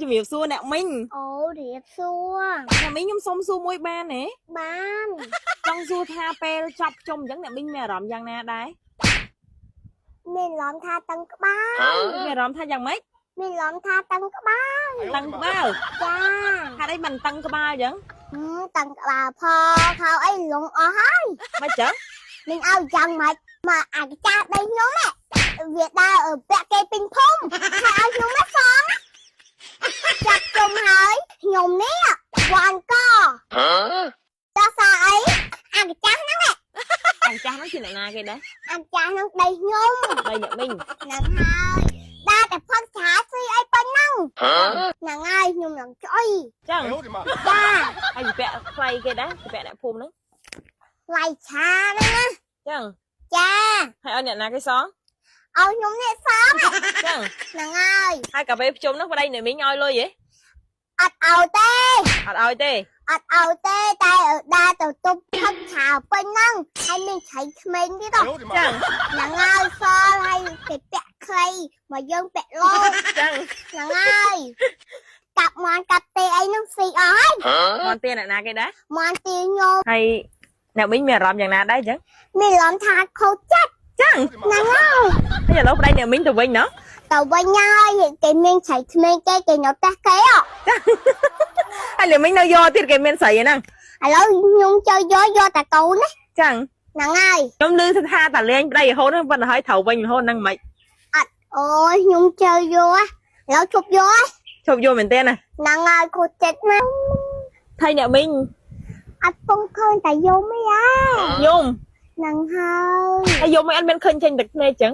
ជំរាបសួរអ្នកមីង អូរៀបសួរ អ្នកមីងខ្ញុំសុំសួរមួយបានទេ បាន ចង់សួរថាពេលចប់ជុំអញ្ចឹងអ្នកមីងមានអារម្មណ៍យ៉ាងណាដែរ មានអារម្មណ៍ថាតឹងក្បាល មានអារម្មណ៍ថាយ៉ាងម៉េច មានអារម្មណ៍ថាតឹងក្បាល តឹងក្បាល ចា ហេតុអីមិនតឹងក្បាលអញ្ចឹង ហឹមតឹងក្បាលផងខោអីលងអស់ហើយ មិនអញ្ចឹង មិនឲ្យយ៉ាងម៉េចមកអាកាចាស់ដីខ្ញុំហ៎វាដើរពាក់គេពេញភូមិហើយឲ្យខ្ញុំនេះសងចាប់ជុំហើយខ្ញុំនេះវាន់កតើសារអីអាកាចាស់ហ្នឹង អញ្ចាស់ហ្នឹងជាអ្នកណាគេដែរ អាចាស់ហ្នឹងដីខ្ញុំ ដីអ្នកមីង ហ្នឹងហើយដើរតែផឹកឆាស៊ីអីប៉ុណ្ណឹងហ្នឹងហើយខ្ញុំនឹងឆ្អុយ អញ្ចឹង 哎呦我的妈！ ចា ហើយពាក់ថ្លៃគេដែរពាក់អ្នកភូមិហ្នឹង ឡៃឆាហ្នឹងណា អញ្ចឹង ចា ហើយឲ្យអ្នកណាគេសង ឲ្យខ្ញុំនេះសង អញ្ចឹង ហ្នឹងហើយ ហើយកាពេលភ្ជុំហ្នឹងប្តីអ្នកមីងឲ្យលុយហ៎ អត់ឲ្យទេ អត់ឲ្យទេ អត់ឲ្យទេតែដើរទៅទប់ផឹកឆាពេញហ្នឹងហើយមានឆៃក្មេងទៀត 哎呦我的 ចឹង 妈！ ហ្នឹងហើយសល់ហើយគេពាក់ខ្លីមកយើងពាក់លោត ចឹង ហ្នឹងហើយកាប់មន់កាប់ទេអីហ្នឹងស៊ីអស់ហើយ មន់ទាអ្នកណាគេដែរ មន់ទីខ្ញុំ ហើយអ្នកមីងមានអារម្មណ៍យ៉ាងណាដែរអញ្ចឹង មានអារម្មណ៍ថាខូចចិត្ត ចឹង ហ្នឹងហើយ ហើយឥឡូវប្តីអ្នកមីងទៅវិញណោះ ទៅវិញហើយគេមានឆៃក្មេងគេគេនៅផ្ទះគេហ៎ ហើយអ្នកមីងនៅយកទៀតគេមានស្រីហ្នឹង ឥឡូវខ្ញុំចូលយកយកតែកូនណា ចឹង ហ្នឹងហើយ ខ្ញុំឮថាតាលេងប្តីរហូតហ្នឹងប៉ុន្តែហើយត្រូវវិញរហូតហ្នឹងមិន អូយខ្ញុំចូលយកឥឡូវជប់យក ជប់យកមែនទេណា ហ្នឹងហើយខូចចិត្តណាស់ ថៃអ្នកមីង អត់ពងឃើញតែយំអីអា យំ ហ្នឹងហើយ ហើយយំមិនអត់មានឃើញចេញទឹកភ្នែកចឹង